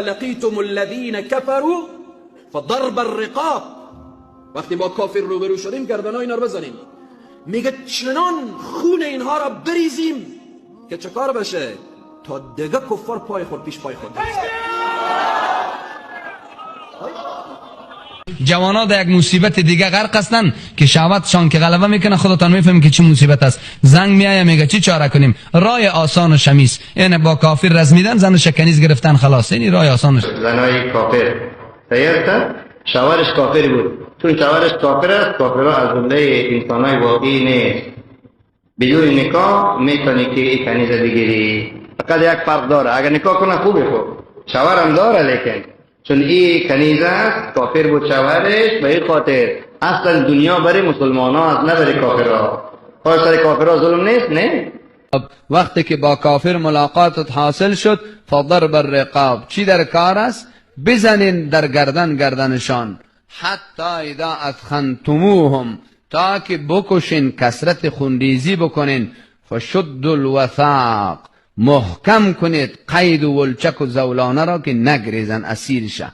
لقیتم الذین كفروا فضرب الرقاب. وقتی با کافر روبرو شدیم گردنای اینا رو بزنیم. میگه چنان خون اینها را بریزیم که چه کار بشه تا دیگه کفار پای خود پیش پای خود. جوانا در یک مصیبت دیگه غرق هستن که شهوتشان که غلبه میکنه، خودتان میفهمید که چه مصیبت است. زنگ میایه میگه چی چاره کنیم؟ رای آسان و شمیس، یعنی با کافر رزمیدن، زن کنیز گرفتن، خلاص. یعنی رای آسان. زنای کافر صحیح است، شوهرش کافر بود، چون شوهرش کافر است، کافرها از جمله انسانای واقعی نیست. بدون نکاح میتونی که این کنیزه بگیری، فقط یک فرق داره، اگر نکاح کنه خوبه، خوب شوهرم داره، لیکن چون این کنیزه است، کافر بود شوهرش، به این خاطر اصلا دنیا برای مسلمان ها است، نه برای کافرها. خواهش سر کافرها ظلم نیست؟ نه. وقتی که با کافر ملاقاتت حاصل شد، فضرب الرقاب، چی در کار است؟ بزنین در گردن گردنشان، حتی اذا اثخنتموهم، تا که بکشین، کثرت خونریزی بکنین، فشد الوثاق، محکم کنید قید و ولچک و زولانه را که نگریزن اسیر شه.